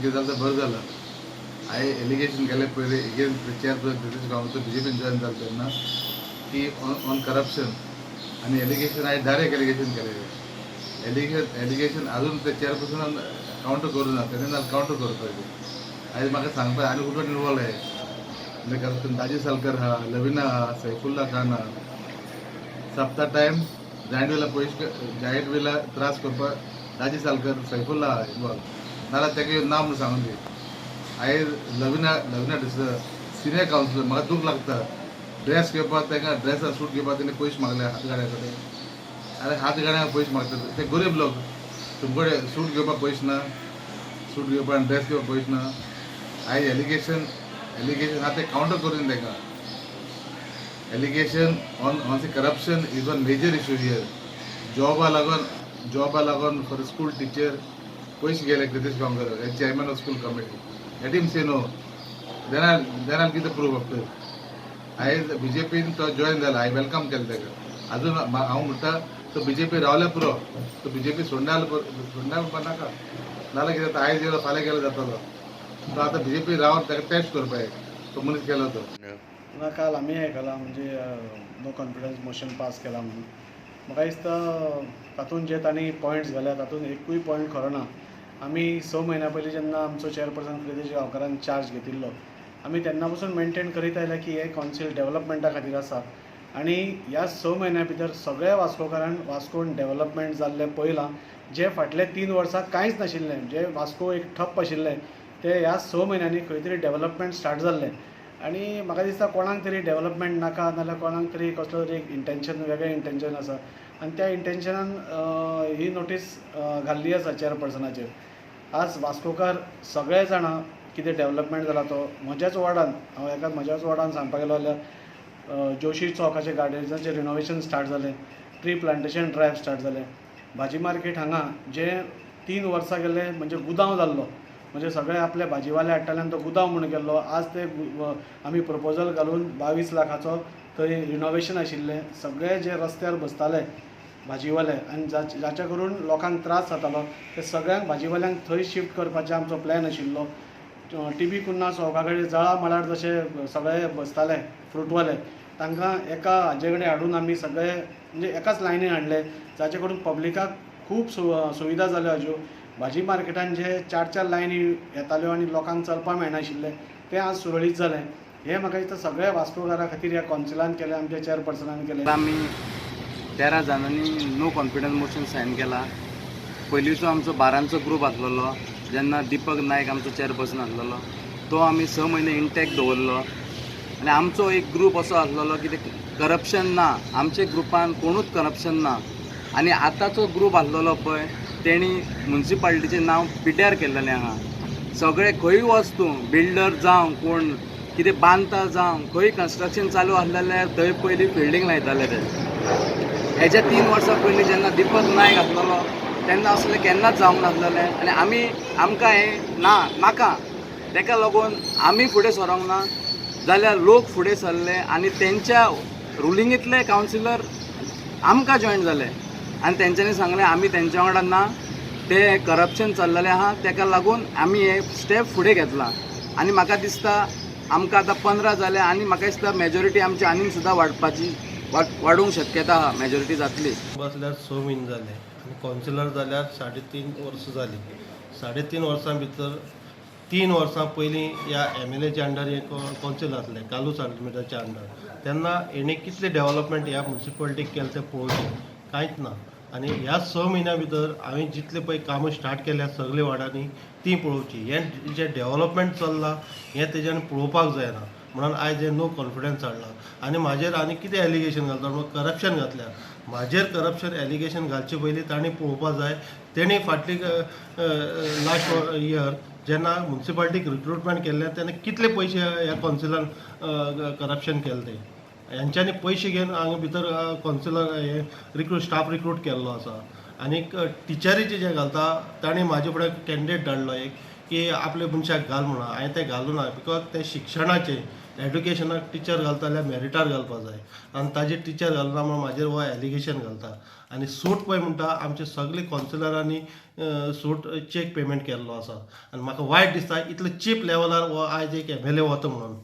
कितें जालें तें बरें जालां. हांवें एलिगेशन केलें पयलीं against chairperson Kritesh Gaonkar, बीजेपीन join जालें तेन्ना की ऑन करप्शन. आनी एलिगेशन हांवें डायरेक्ट एलिगेशन केलें. एलिगेशन अजून ते चेअरपर्सनान कावंटर करूं ना. तेणें नाल्यार कावंटर करपाचें. आयज म्हाका सांगता आनी कुठं इन्वॉल्व आहे म्हणजे करप्शन. दाजी सालकर आहा, लविना आहा, सैफुल्ला खान आहा. सप्ता टायम जायंट व्हिला पयशे, जायंट व्हिला त्रास करपाक दाजी सालकर, सैफुल्ला इन्वॉल्व. नाल्यार तेका ना म्हणून सांगून दी. आयज लविना, लविना डिसोजा सिनियर कावन्सिलर, म्हाका दूख लागता. ड्रेस घेवपाक तांकां, ड्रेस सूट घेवपाक तेणी पयशे मागले हात गाड्या कडेन. अरे, हात गाड्यांक पयशे मागतात ते गरीब लोक. तुमचे कडेन सूट घेवपाक पयशे ना? सूट घेवपाक आनी ड्रेस घेवपाक पयशे ना? आयज एलिगेशन आहा ते कावंटर करून ताका. Allegation on the corruption is one major issue here. जॉबा लागून, जॉबा लागून फॉर स्कूल टिचर पयशे गेले Kritesh Gaonkar, chairman of school committee. Let him say no, then I give the proof after. आयज बीजेपीन तो जॉयन जाला, हांवें welcome केलें ताका. अजून हांव म्हणटा, तो बीजेपी रावल्यार पुरो, तो बीजेपी सोडणार सोडणार म्हणपा नाका. नाल्यार कितें जाता, आयज गेलो फाल्यां गेलो जातलो. तो आतां बीजेपी रावन ताका टेस्ट करपाक तो मनीस गेलो तो. ना, काल आमी आयकलां, म्हणजे नो कॉन्फिडन्स मोशन पास केला म्हणून. म्हाका दिसता तातूंत जे तांणी पॉयंट्स घाल्या तातूंत एकूय पॉयंट खरो ना. आमी 6 म्हयन्या पयलीं जेन्ना आमचो चेअरपर्सन क्रितेश गांवकारान चार्ज घेतिल्लो, आमी तेन्ना पसून मेनटेन करीत आयल्या की हें कावन्सील डेवलपमेंटा खातीर आसा. आनी ह्या 6 म्हयन्या भितर सगळ्या वास्कोकारान वास्कोन डेवलपमेंट जाल्लें पळयलां. जें फाटले 3 वर्सां कांयच नाशिल्लें, जें वास्को एक ठप्प आशिल्लें, तें ह्या 6 म्हयन्यांनी खंय तरी डेवलपमेंट स्टार्ट जाल्लें. आनी म्हाका दिसता कोणाक तरी डेवलपमेंट नाका, नाल्यार कोणाक तरी कसलो तरी एक इंटेंशन, वेगळें इंटेंशन आसा आनी त्या इंटेंशनान ही नोटीस घाल्ली आसा चेअरपर्सनाचेर. आज वास्कोकार सगळे जाणा कितें डेवलपमेंट जाला तो. म्हज्याच वॉर्डान, हांव एका म्हज्याच वॉर्डान सांगपाक गेलो जाल्यार जोशी चौकाचे गार्डन्साचें रिनोवेशन स्टार्ट जालें, ट्री प्लांटेशन ड्रायव्ह स्टार्ट जालें. भाजी मार्केट हांगा जें 3 वर्सां गेले म्हणजे गुदांव जाल्लो, म्हणजे सगळे आपले भाजीवाले हाडटाले आनी तो गुदांव म्हूण केल्लो, आज ते आमी प्रपोजल घालून 22 लाखाचो थंय रिनोवेशन आशिल्लें. सगळे जे रस्त्यार बसताले भाजीवाले आनी जाचे करून लोकांक त्रास जातालो, ते सगळ्यांक भाजीवाल्यांक थंय शिफ्ट करपाचें आमचो प्लॅन आशिल्लो. टी बी कुन्हा चौका कडेन जळा मळार जशे सगळे बसताले फ्रुटवाले, तांकां एका हाजे कडेन हाडून आमी सगळे म्हणजे एकाच लायनीन हाडले, जाचे करून पब्लिकाक खूब सुविधा जाल्यो. हाज्यो भाजी मार्केटान जे चार चार लायनी येताल्यो आनी लोकांक चलपाक मेळनाशिल्लें, तें आज सुरळीत जालें. हें म्हाका दिसता सगळ्या वास्कोकारा खातीर ह्या कौन्सिलान केलें, आमच्या चेअरपर्सनान केलें. आमी 13 जाणांनी नो कॉन्फिडन्स मोशन सायन केला. पयलींचो आमचो 12चो ग्रूप आसलेलो, जेन्ना दिपक नायक आमचो चेअरपर्सन आसलेलो, तो आमी 6 म्हयने इंटॅक्ट दवरलो. आनी आमचो एक ग्रूप असो आसलेलो की ते करप्शन ना, आमचे ग्रुपान कोणूच करप्शन ना. आनी आतांचो ग्रूप आसलेलो पळय, तेणी मुन्सिपाल्टीचें नांव पिड्ड्यार केल्लेलें आहा सगळे. खंयूय वच तूं, बिल्डर जावं, कोण कितें बांदता जावं, खंय कन्स्ट्रक्शन चालू आसलें जाल्यार थंय पयलीं फिल्डींग लायताले ते. हेज्या 3 वर्सां पयलीं जेन्ना दिपक नायक आसलेलो तेन्ना असलें केन्नाच जावंक नासलेलें. आनी आमी आमकां हें ना नाका, तेका लागून आमी फुडें सरोंक ना जाल्यार लोक फुडें सरले आनी तेंच्या रुलिंगेंतले कावन्सिलर आमकां जॉयन जाले आनी तेंच्यांनी सांगलें, आमी तेंच्या वांगडा ना, ते करप्शन चल्लेलें आहा, तेका लागून आमी हे स्टेप फुडें घेतला. आनी म्हाका दिसता आमकां आतां 15 जाले आनी म्हाका दिसता मेजॉरिटी आमची आनीक सुद्दां वाडपाची, वाडूंक शक्यता आहा, मेजॉरिटी जातली. बसल्यार 6 म्हयने जाले आनी कावन्सिलर जाल्यार 3.5 वर्सां जालीं. 3.5 वर्सां भितर 3 वर्सां पयलीं ह्या एमएलएच्या अंडर हे कावन्सील आसलें, कार्लूस आल्मेदाच्या अंडर. तेन्ना हेणी कितलें डेवलपमेंट ह्या मुन्सिपालिटीक केलें तें पळोवचें, कांयच ना. आनी ह्या 6 म्हयन्या भितर हांवें जितले पळय कामां स्टार्ट केल्या सगळे वार्डांनी तीं पळोवची. हें जें डेवलपमेंट चल्लां हें तेज्यान पळोवपाक जायना म्हणून आयज हें नो कॉन्फिडन्स हाडला. आनी म्हाजेर आनी कितें एलिगेशन घालता म्हणून करप्शन घातल्या म्हाजेर. करप्शन एलिगेशन घालचे पयलीं तांणी पळोवपाक जाय, तेणी फाटली लास्ट इयर जेन्ना मुन्सिपालिटीक रिक्रुटमेंट केल्लें तेन्ना कितले पयशे ह्या कावन्सिलान करप्शन केलें तें. हेंच्यांनी पयशे घेवन हांगा भितर कावन्सिलर हे रिक्रूट, स्टाफ रिक्रूट केल्लो आसा. आनीक टिचरीचे जे घालता, तांणी म्हाजे फुडें कॅन्डिडेट धाडलो एक. की आपल्या मनशाक घाल म्हणून. हांवें तें घालूं ना, because तें शिक्षणाचें एड्युकेशनाक टिचर घालता जाल्यार मॅरिटार घालपा जाय आनी ताजेर टिचर घालना म्हणून म्हाजेर हो एलिगेशन घालता. आनी सूट पळय म्हणटा, आमचे सगळे कौन्सिलरांनी सूट चॅक पेमेंट केल्लो आसा आनी म्हाका वायट दिसता इतले चीप लेवलार हो आयज एक एम एल ए वता म्हणून.